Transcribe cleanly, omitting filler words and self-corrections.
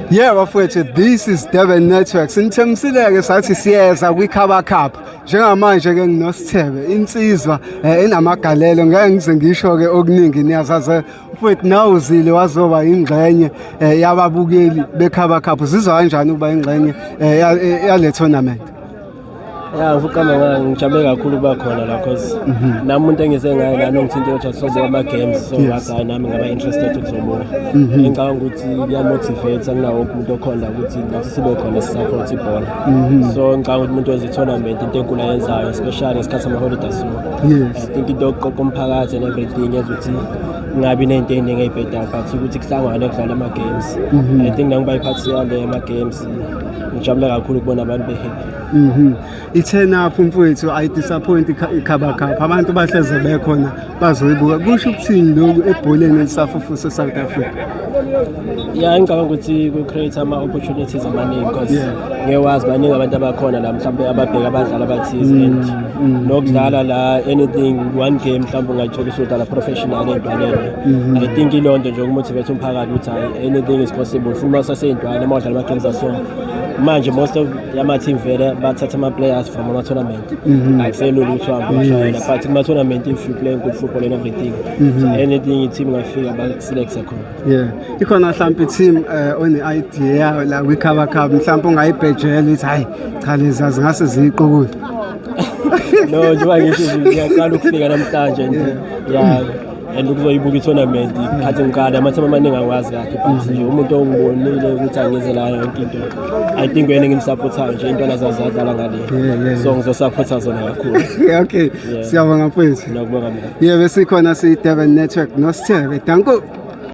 Yeah bafowethu, this is Durban Network. Sinithembisile-ke sathi siyeza kwi-Khaba Cup. Njengamanje-ke nginoSithebe, insizwa enamagalelo, ngeke ngize ngisho-ke okuningi, niyazazi mfowethu, nawe uzile wazoba ingxenye yababukeli beKhaba Cup. Uzizwa kanjani ukuba ingxenye yale tournament? Ya, mfukama, ngijabule kakhulu ukuba khona la 'cause nami umuntu engize ngayo lana ongithinte ukuthi sizobuka ama-games, so ngathi hayi, nami ngaba interested ukuzobuka. Ngicabanga ukuthi kuya-motivate kunawo wonke umuntu okhona la ukuthi nathi sibe khona si-support ibhola. So ngicabanga ukuthi umuntu wenza i-tournament into enkulu ayenzayo, especially ngesikhathi sama-holiday, so I think into yokuqoqa umphakathi and everything yenza ukuthi kungabi ney'nto ey'ningi ey'bhedayo, but ukuthi kuhlangane kudlala ama-games. I think nangiba i-part yale ama-games, ngijabule kakhulu ukubona abantu be-happy. I-turn up mfowethu ayi-disappoint iKhaba Cup. Abantu bahleze bekhona bazoyibuka. Kusho ukuthini lokhu ebholeni elisafufusa e-South Africa? Ya, ngicabanga ukuthi ku-create ama-opportunities amaningi because ngeke wazi, baningi abantu abakhona la mhlawumbe ababheka abadlali abathize and nokudlala la, anything, one game mhlawumbe ungayithola usudlala professional ey'ntwaneni. I think iloo nto nje uku-motivate umphakathi ukuthi hhayi, anything is possible, futhi uma usasey'ntwana, uma udlala ama-games aso manje, most of yama-team vele bathatha ama-players from ama-tournament. Akuselula ukuthi uhambe ushayela, but kuma-tournament, if you playing good football and everything, anything, i-team ingafika baku-select khona. Yeah. Ikhona mhlawumbe i-team one-idea yayo la kwi-Khaba Cup, mhlawumbe ungayibhejela ukuthi hayi cha, lezi zingase ziyiqukule? No, njengoba ngisho nje, ngiyaqala ukufika namhlanje nje, ya, and ukuzoyibuka i-tournament khathi ngiqala, amathemu amaningi angiwazi kahle, but nje umuntu ongibonile ukuthi angize la yonke into, I think wena engim-supportayo nje intwana zazadlala ngale, so ngizo-supporta zona kakhulu. Okay. Siyabonga mfowethu. Ngiyakubonga mina. Yebo, sikhona siyi-Durban Network noSithebe. Danko.